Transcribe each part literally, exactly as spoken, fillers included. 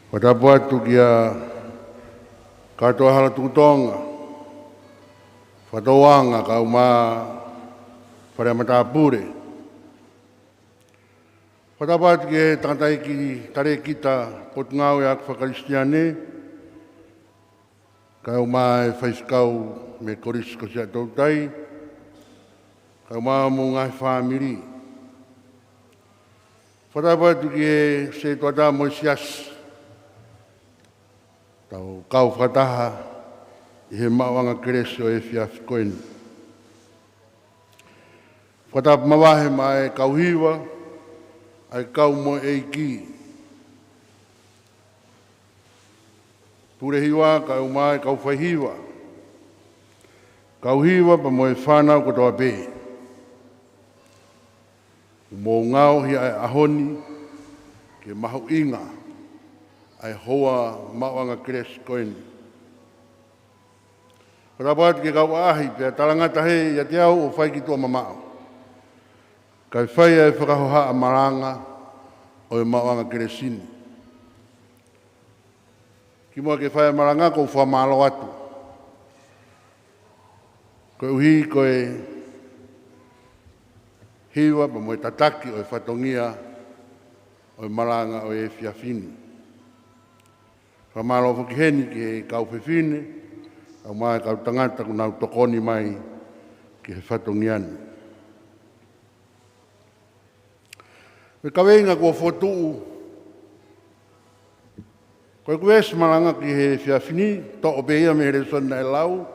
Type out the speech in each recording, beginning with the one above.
Fakatapu atu kia kātoa hala tuku Tonga, fakatouʻanga kae ʻumaʻā fale matāpule. Fakatapu atu ki he tangataʻeiki talēkita Potungāue ʻa e Ako Fakakalisitiane, kae ʻumaʻā e faifekau mei he Kolisi ko Siaʻatoutai, kae ʻumaʻā homou ngaahi fāmili. Fakatapu atu ki he sētuata mo e siasi, tau kau fakataha ʻi he maʻuʻanga kelesi ʻo e efiafi ko eni. Fakatapu mavahe maʻa e kau hiva, ʻa e kau mo e ʻeiki, pule hiva kae ʻumaʻā e kau faihiva, kau hiva pea mo e fānau kotoa pē. Mou ngaohi ʻa e ʻaho ni ke mahuʻinga ʻa e houa maʻuʻanga kelesi ko eni. Fakatapu atu ki he kau ʻaʻahi pea talangata hē ʻiate au ʻo fai ki tuʻa mamaʻo, kae fai ʻa e fakahohaʻa malanga ʻo e maʻuʻanga kelesi ni. Kimuʻa ke fai ʻa e malanga, ʻoku ou fakamālō atu koeʻuhi ko e hiva pea mo e tataki ʻo e fatongia ʻo e malanga ʻo e efiafi ni. Fakamālō foki heni ki he kau fefine, kae ʻumaʻā e kau tangata kuo nau tokoni mai ki he fatongia ni. Ko e kaveinga kuo fokotuʻu, ko e veesi malanga ki he efiafi ni, toʻo pē ia mei he lēsoni naʻe lau,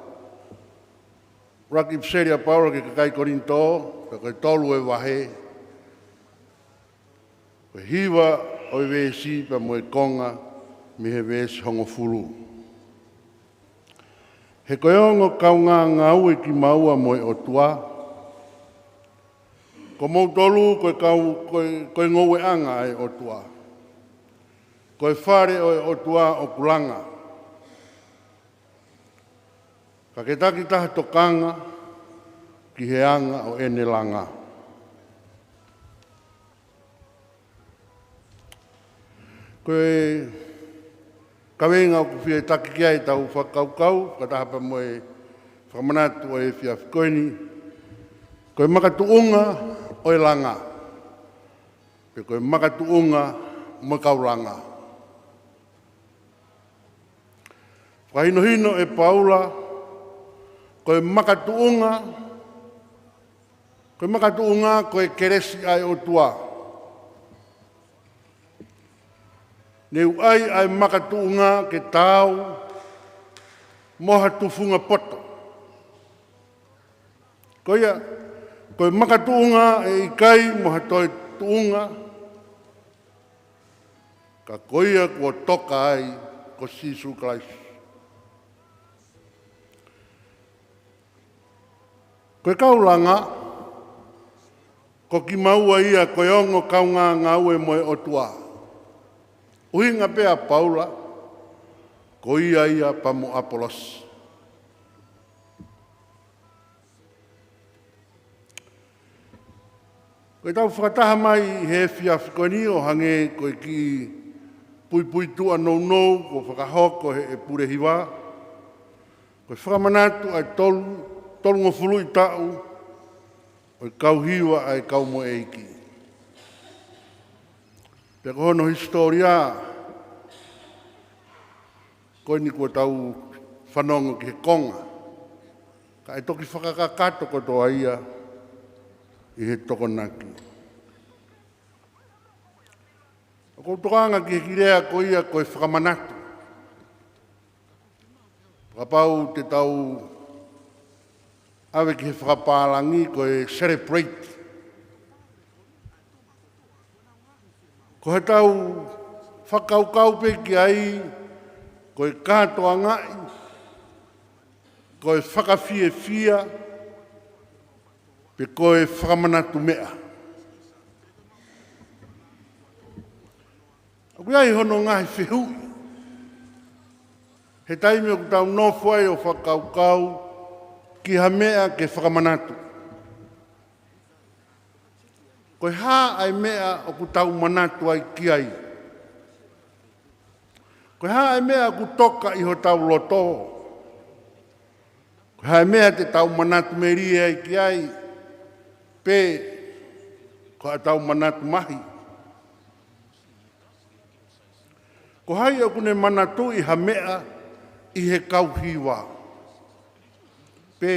ʻuluaki ʻipiseli ʻa Paula ki he kakai Kolinitō, pea ko e tolu e vahe, ko e hiva ʻo e veesi pea mo e konga mei he veesi hongofulu. He ko e ongo kaungāngāue kimaua mo e ʻOtua, ko moutolu ko e kau, ko e, ko e ngoueʻanga ʻa e ʻOtua. Ko e fale ʻo e ʻOtua ʻoku langa. Ka ke takitaha tokanga ki he anga ʻo ʻene langa. Ko e kaveinga ʻoku fie taki ki ai ʻetau fakakaukau, fakataha pea mo e fakamanatu ʻo e efiafi ko eni, ko e makatuʻunga ʻo e langa, pe ko e makatuʻunga mo e kau langa. Fakahinohino ʻe Paula, ko e makatuʻunga, ko e makatuʻunga ko e kelesi ʻa e ʻOtua. Ne u ʻai ʻa e makatuʻunga ke taau mo ha tufunga poto. Ko ia, ko e makatuʻunga ʻe ʻikai mo ha toe tuʻunga, ka ko ia kuo toka ai ko Sīsū Kalaisi. Ko e kau langa, ko kimaua ia ko e ongo kaungāngāue mo e ʻOtua. ʻUhinga pē ʻa Paula, ko ia ia pea mo ʻApolosi. Ko ʻetau fakataha mai he efiafi ko eni ʻo hangē ko e kiʻi puipuituʻa nounou kuo fakahoko ʻe he pule hiva, ko e fakamanatu ʻa e tolu, tolungofulu ʻi taʻu ʻo e kau hiva ʻa e kau mo e ʻEiki. Pea ko hono hisitōlia ko eni kuo tau fanongo ki he konga, ka ʻe toki fakakakato kotoa ia ʻi he Tokonaki. ʻOku ou tokanga ki he kiʻi lea ko ia ko e fakamanatu. Kapau te tau ʻave ki he fakapālangi ko e celebrate. Ko ʻetau fakakaukau pē ki ai, ko e kātoangaʻi, ko e fakafiefia, pe ko e fakamanatu meʻa. ʻOku ʻi ai hono ngaahi fehuʻi he taimi ʻoku tau nofo ai ʻo fakakaukau ki ha meʻa ke fakamanatu. Ko e hā ʻa e meʻa ʻoku tau manatu ai ki ai? Ko e hā e meʻa ʻoku toka ʻi hotau loto? Ko e hā e meʻa te tau manatu melie ai ki ai? Pe ko ʻetau manatu mahi? Ko hai ʻoku ne manatuʻi ha meʻa ʻi he kau hiva, pe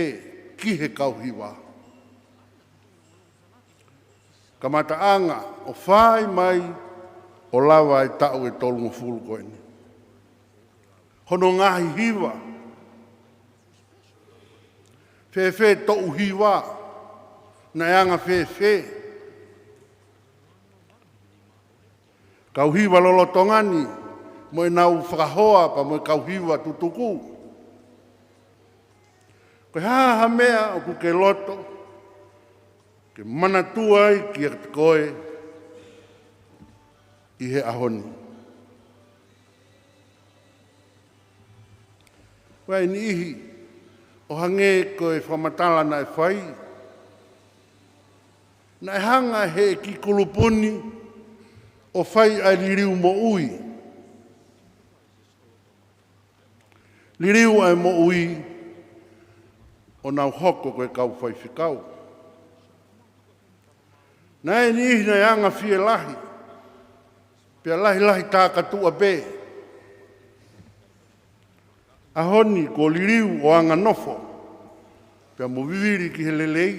ki he kau hiva? Kamataʻanga ʻo fai mai ʻo lava e taʻu ʻe tolungofulu ko eni. Hono ngaahi hiva. Fēfē toʻu hiva? Naʻe anga fēfē? Kau hiva lolotonga ni mo ʻenau fakahoa pea mo e kau hiva tutuku. Ko e hā ha meʻa ʻoku ke loto ke manatua ai kiate koe ʻi he ʻaho ni? Ko e niʻihi, ʻo hangē ko e fakamatala naʻe fai, naʻe hanga he kiʻi kulupu ni ʻo fai ʻa e liliu moʻui. Liliu ʻa e moʻui ʻo nau hoko ko e kau faifekau. Naʻe niʻihi naʻe anga fielahi, pea lahilahi tākatuʻa pē. ʻAho ni kuo liliu ʻo anga nofo, pea mo vivili ki he lelei.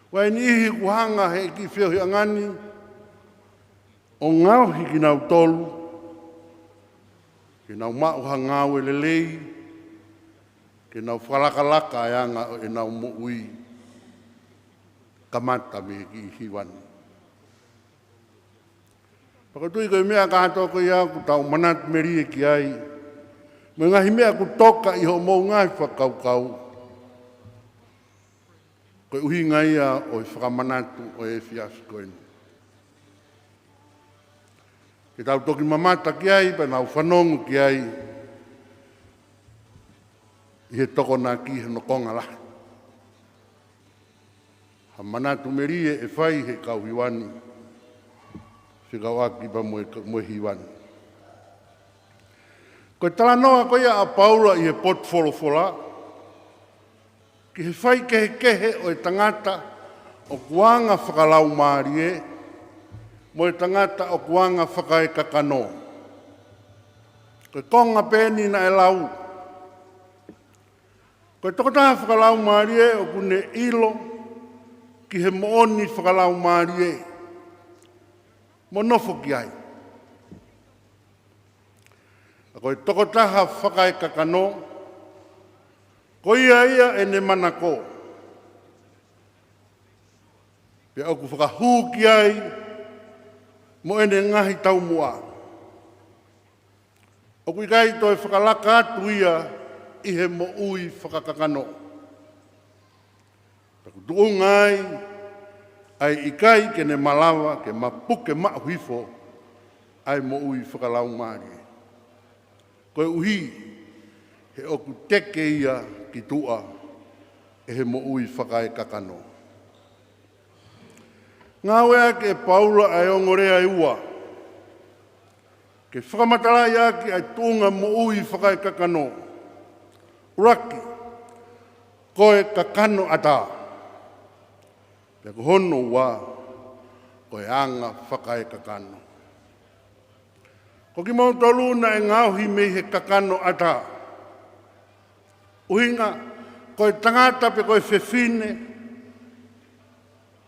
Ko e niʻihi ʻoku hanga he kiʻi feohiʻanga ni ʻo ngaohi kinautolu ke nau maʻu ha ngāue lelei, ke nau fakalakalaka e anga ʻo ʻenau moʻui, kamata mei he kiʻi hiva ni. Pea ʻoku ou tui ko e meʻa kātoa ko ia ʻoku tau manatu melie ki ai, mo e ngaahi meʻa ʻoku toka ʻi hoʻomou ngaahi fakakaukau, ko e ʻuhinga ia ʻo e fakamanatu ʻo e efiafi ko eni. Ke tau toki mamata ki ai, pea nau fanongo ki ai ʻi he Tokonaki, he nokonga lahi. Ha manatu melie ʻe fai he kau hiva ni, fekauʻaki pea mo e, mo e hiva ni. Ko e talanoa ko ia ʻa Paula ʻi he potu folofola ki he faikehekehe ʻo e tangata ʻoku anga fakalaumālie mo e tangata ʻoku anga fakaekakano. Ko e konga pē eni naʻe lau. Ko e tokotaha fakalaumālie ʻoku ne ʻilo ki he moʻoni fakalaumālie mo nofo ki ai. Ka ko e tokotaha fakaekakano, ko ia ia ʻene manako, pea ʻoku fakahū ki ai mo ʻene ngaahi taumuʻa. ʻOku ʻikai toe fakalaka atu ia ʻi he moʻui fakakakano. Pea ʻoku tuʻunga ai ʻa e ʻikai ke ne malava ke mapuke maʻu hifo ʻa e moʻui fakalaumālie, koeʻuhi he ʻoku teke ia ki tuʻa ʻe he moʻui fakaekakano. Ngāueʻaki ʻe Paula ʻa e ongo lea ʻe ua ke fakamatalaʻi ʻaki ʻa e tuʻunga moʻui fakaekakano. ʻUluaki, ko e kakano ʻatā. Pea ko hono ua, ko e anga fakaekakano. Ko kimoutolu naʻe ngaohi mei he kakano ʻatā. ʻUhinga, ko e tangata pe ko e fefine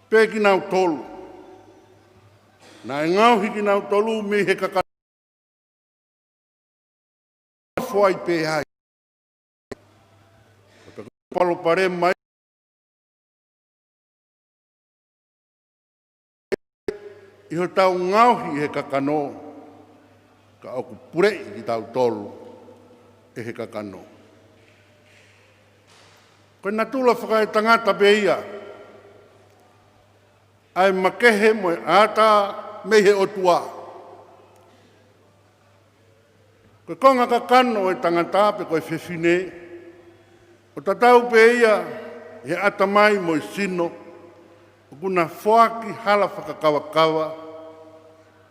pē kinautolu. Naʻe ngaohi kinautolu mei he kakano. Foʻi pē ai. Palopalema mai ʻi hotau ngaohi ʻi he kakano, ka ʻoku puleʻi kitautolu ʻe he kakano. Ko e natula fakaetangata pē ia, ʻa e makehe mo e ʻatā mei he ʻOtua. Ko e konga kakano ʻo e tangata pe ko e fefine, ʻo tatau pē ia he ʻatamai mo e sino, ʻoku na foaki hala fakakavakava,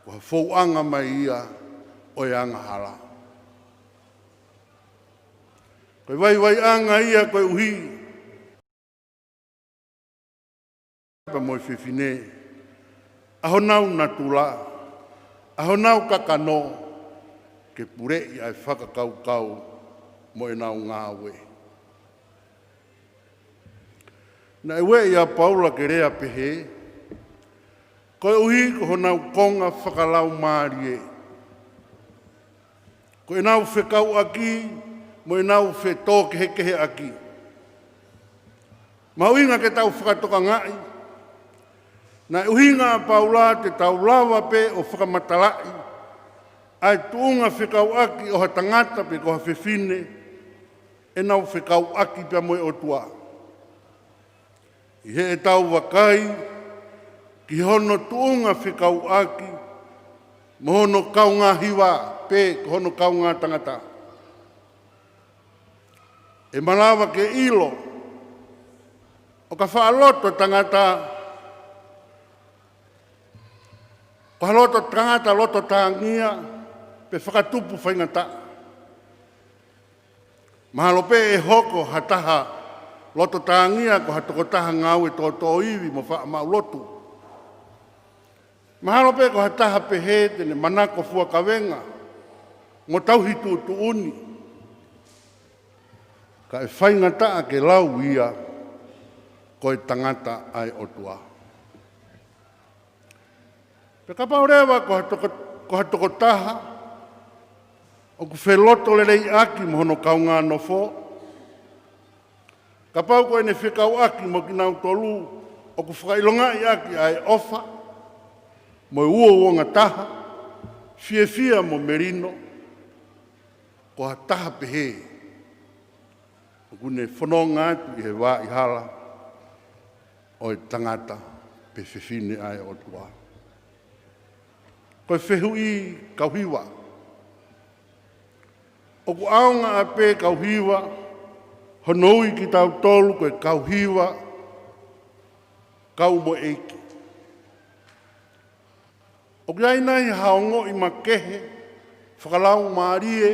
ko ha fouʻanga mai ia ʻo e angahala. Ko e vaivaiʻanga ia koeʻuhi pea mo e fefine, ʻa honau natula, ʻa honau kakano, ke puleʻi ʻa e fakakaukau mo ʻenau ngāue. Naʻe ueʻi ʻa Paula ke lea pehē, koeʻuhi ko honau konga fakalaumālie, ko ʻenau fekauʻaki mo ʻenau fetōkehekeheʻaki. Mahuʻinga ke tau fakatokangaʻi, naʻe ʻuhinga ʻa Paula te tau lava pē ʻo fakamatalaʻi ʻa e tuʻunga fekauʻaki ʻo ha tangata pe ko ha fefine, ʻenau fekauʻaki pea mo e ʻOtua. ʻI heʻetau vakai ki hono tuʻunga fekauʻaki mo hono kaungā hiva pe ko hono kaungā tangata, ʻe malava ke ʻilo ʻo ka faʻa loto tangata, ko ha loto tangata loto tāngia pe fakatupu faingataʻa. Mahalo pē ʻe hoko ha taha loto tāngia ko ha tokotaha ngāue tōtōivi mo faʻa maʻu lotu. Mahalo pē ko ha taha pehē te ne manako fua kavenga mo tauhi tuʻutuʻuni. Ka ʻe faingataʻa ke lau ia ko e tangata ʻa e ʻOtua. Pea kapau leva ko ha toko-, ko ha tokotaha ʻoku felotoleleiʻaki mo hono kaungā nofo, kapau ko ʻene fekauʻaki mo kinautolu ʻoku fakaʻilongaʻi ʻaki ʻa e ʻofa mo e uouangataha, fiefia mo melino, ko ha taha pehē ʻoku ne fononga atu ʻi he vaʻa hala ʻo e tangata pe fefine ʻa e ʻOtua. Ko e fehuʻi, kau hiva, ʻoku ʻaonga ʻapē, kau hiva, hono ui kitautolu ko e kau hiva kau mo e ʻEiki? ʻOku ʻi ai nai ha ongoʻi makehe fakalaumālie?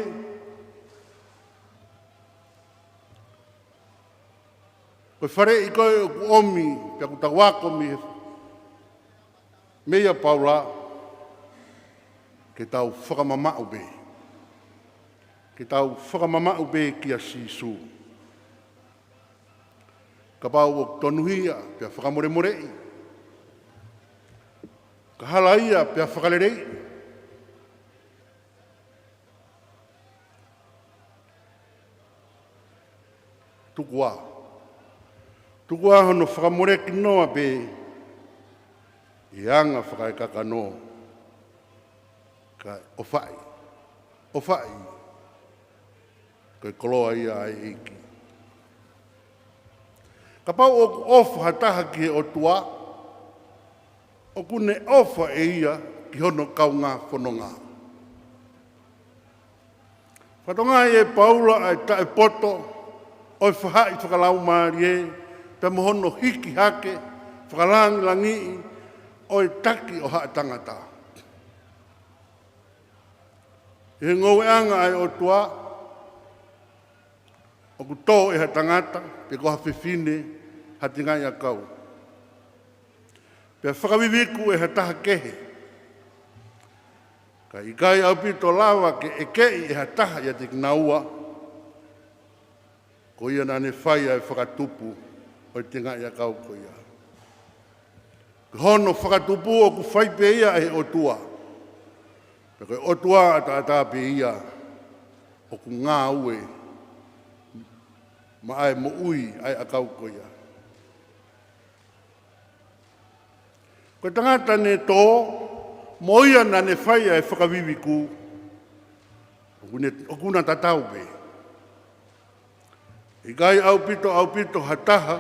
Ko e faleʻi ko ē ʻoku ʻomi pea ʻoku tau ako mei he, meia Paula, ke tau fakamamaʻu pē. Ke tau fakamamaʻu pē kia Sīsū. Kapau ʻoku tonuhia pea fakamolemoleʻi, ka halaia pea fakaleleiʻi, tuku ā, tuku ā hono fakamoleki noa pē ʻi he anga fakaekakano, kae ʻofaʻi, ʻofaʻi ko e koloa ia ʻa e ʻEiki. Kapau ʻoku ʻofa ha taha ki he ʻOtua, ʻoku ne ʻofa ʻe ia ki hono kaungā fononga. Fakatokangaʻi ʻe Paula ʻa e taʻepoto ʻo e faʻahi fakalaumālie pea mo hono hiki hake fakalāngilangiʻi ʻo e taki ʻo haʻa tangata. ʻI he ngoueʻanga ʻa e ʻOtua, ʻoku tō ʻe ha tangata pe ko ha fefine ha tengaʻi ʻakau, pea fakaviviku ʻe ha taha kehe, kae ʻikai ʻaupito lava ke ʻekeʻi ʻe ha taha ʻiate kinaua, ko ia naʻa ne fai ʻa e fakatupu ʻo e tengaʻi ʻakau ko ia. Ko hono fakatupu ʻoku fai pē ia ʻe he ʻOtua, pea ko e ʻOtua ʻataʻatā pē ia ʻoku ngāue maʻa e moʻui ʻa e ʻakau ko ia. Ko e tangata ne tō, mo ia naʻa ne fai ʻa e fakaviviku, ʻoku ne, ʻoku na tatau pē. ʻIkai ʻaupito, ʻaupito ha taha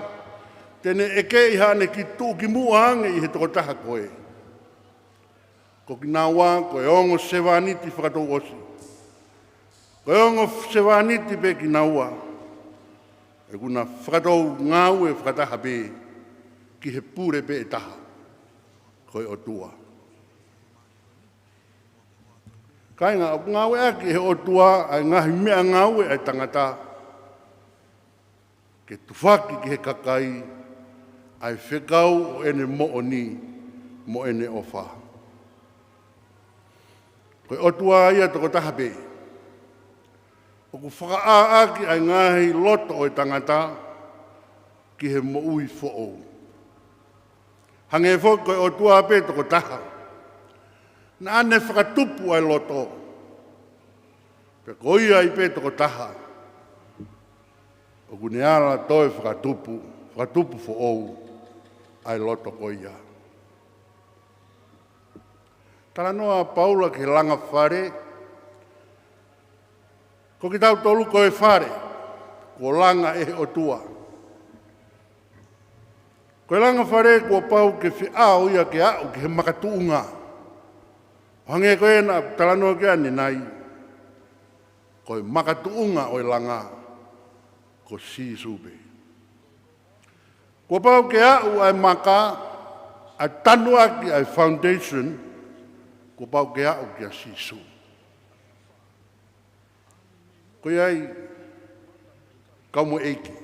te ne ʻekeʻi haʻane ki tuʻukimuʻa ange ʻi he tokotaha ko ē. Ko kinaua ko e ongo sevāniti fakatouʻosi. Ko e ongo sevāniti pē kinaua, ʻoku na fakatou ngāue fakataha pē ki he pule pē ʻe taha, ko e ʻOtua. Kāinga, ʻoku ngāueʻaki ʻe he ʻOtua ʻa e ngaahi meʻangāue ʻa e tangata ke tufaki ki he kakai ʻa e fekau ʻo ʻene moʻoni mo ʻene ʻofa. Ko e ʻOtua ia toko taha pē. ʻOku fakaʻāʻaki ʻa e ngaahi loto ʻo e tangata ki he moʻui foʻou. Hangē foki ko e ʻOtua pē toko taha naʻa ne fakatupu ʻa e loto. Pea ko ia ai pē toko taha ʻoku ne ala toe fakatupu, fakatupu foʻou ʻa e loto ko ia. Talanoa ʻa Paula ki he langa fale. Ko kitautolu ko e fale kuo langa ʻe he ʻOtua. Ko e langa fale kuo pau ke feʻao ia ke aʻu ki he makatuʻunga. ʻO hangē ko ē naʻa ku talanoa ki ai ʻanenai, ko e makatuʻunga ʻo e langa ko Sīsū pē. Kuo pau ke aʻu ʻa e maka, ʻa e tanuʻaki ʻa e foundation, kuo pau ke aʻu kia Sīsū. Ko ia ai, kau mo e ʻEiki,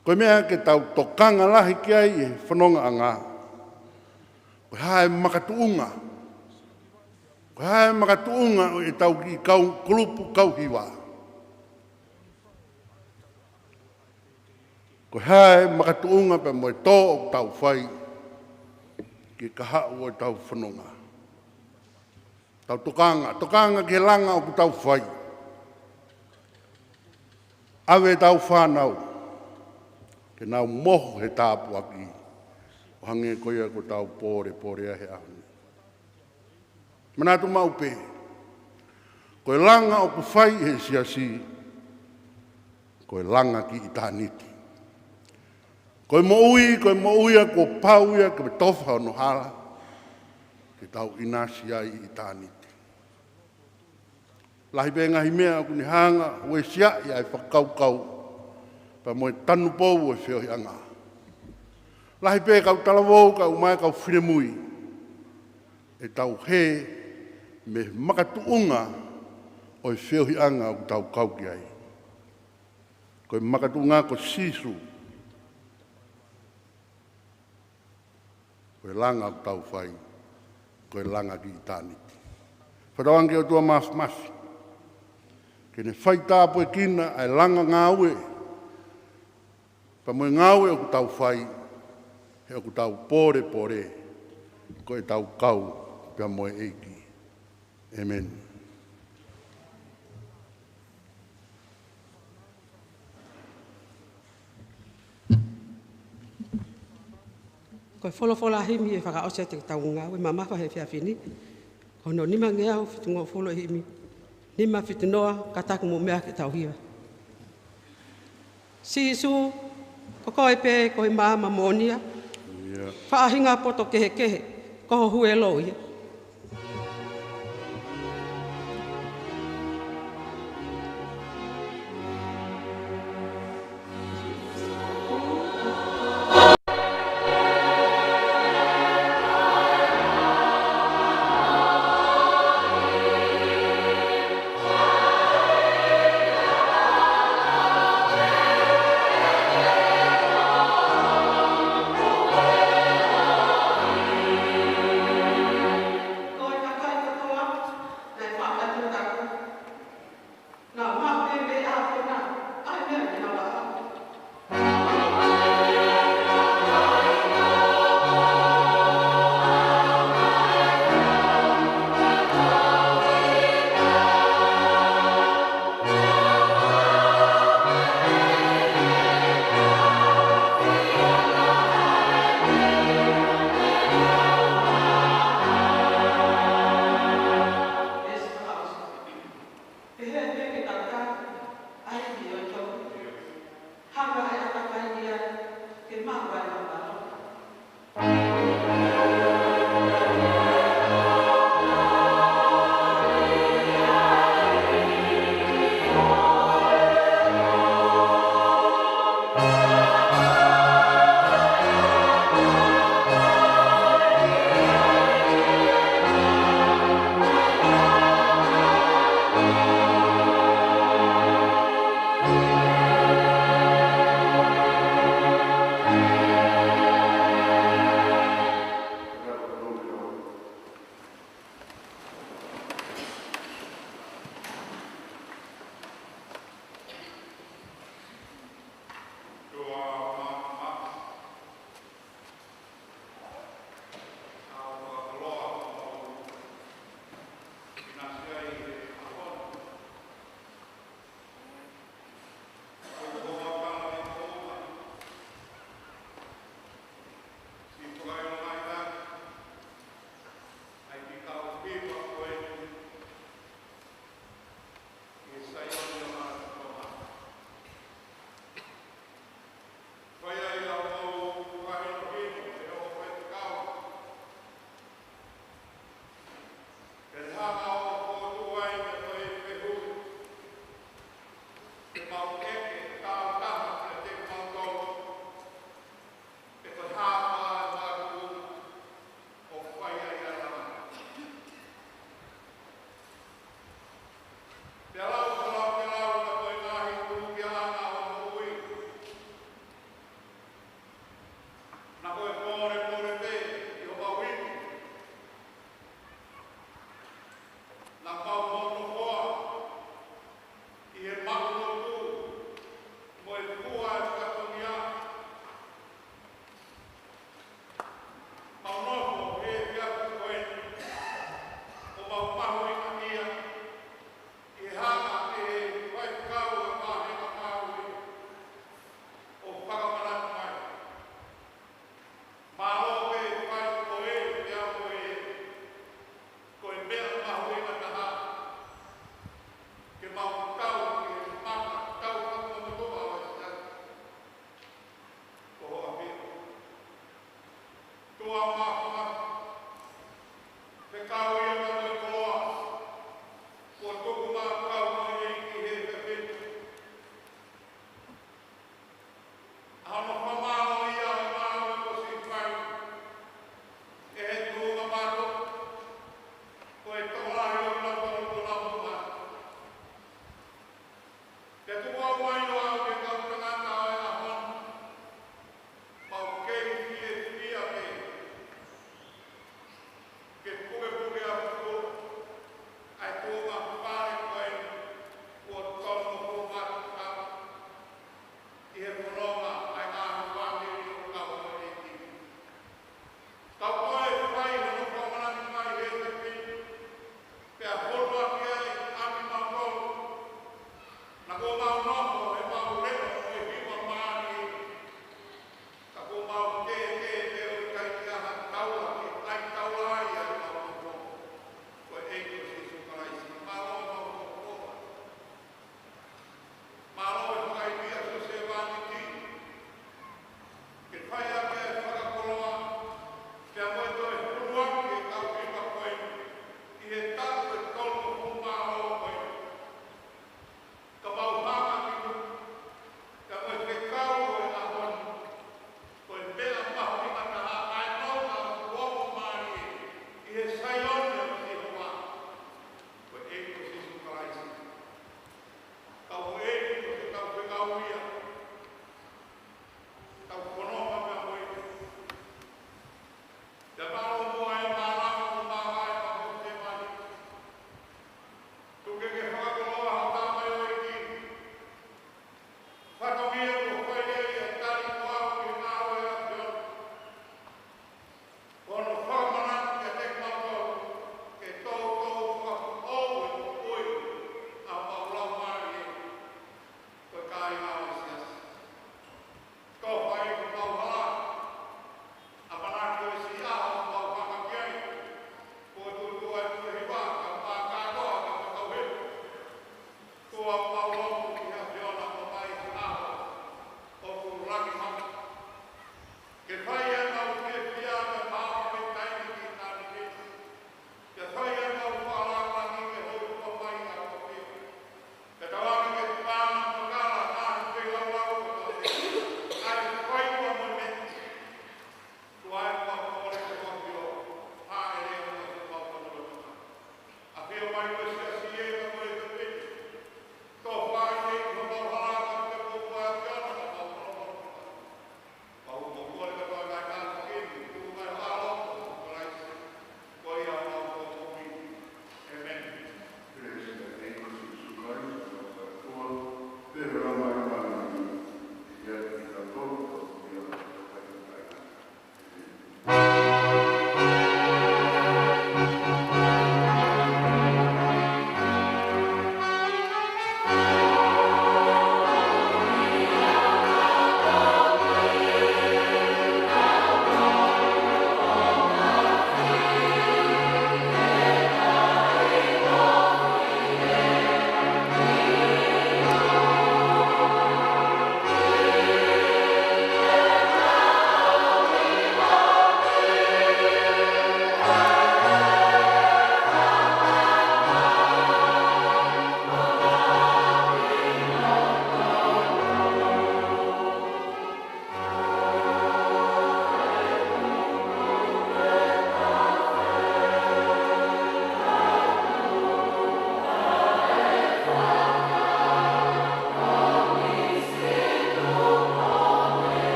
ko e meʻa ke tau tokanga lahi ki ai he fonongaʻanga, ko e hā e makatuʻunga, ko e hā e makatuʻunga ʻo ʻetau kiʻi kau kulupu kau hiva. Ko e hā e makatuʻunga pea mo e tō ʻoku tau fai ki he kahaʻu ʻo ʻetau fononga. Tau tokanga, tokanga ki he langa ʻoku tau fai. ʻAve ʻetau fānau ke nau mohu he tāpuaki, ʻo hangē ko ia kuo tau pōlepole ai he ʻaho ni. Manatu maʻu pē, ko e langa ʻoku fai ʻe he siasi, ko e langa ki ʻitāniti. Ko e moʻui, ko e moʻui ia kuo pau ia ke tofa hono hala, ke tau ʻinasi ai ʻi ʻitāniti. Lahi pē ngaahi meʻa ʻoku ne hanga ʻo uesia ʻa e fakakaukau pea mo e tanupou ʻo e feohiʻanga. Lahi pē kau talavou, kau mā, kau finemui, ʻetau hē mei he makatuʻunga ʻo e feohiʻanga ʻoku tau kau ki ai. Ko e makatuʻunga ko Sīsū. Ko e langa ʻoku tau fai, ko e langa ki ʻitāniti. Fakatauange ki he ʻOtua Māfimafi ke ne faitāpuekina ʻa e langa ngāue pea mo e ngāue ʻoku tau fai, he ʻoku tau pōlepole ko ʻetau kau pea mo e ʻEiki. ʻĒmeni. Ko e folofola himi ʻe fakaʻosi atu ʻetau ngāue mamafa he efiafi ni, ko hono nimangeau fitungofulu ʻe himi, nima fitu noa, kātaki mo meʻa ke tau hiva. Sīsū, ko koe pē ko e maama moʻoni ia. ʻIo. Faʻahinga poto kehekehe, ko ho huelo ia.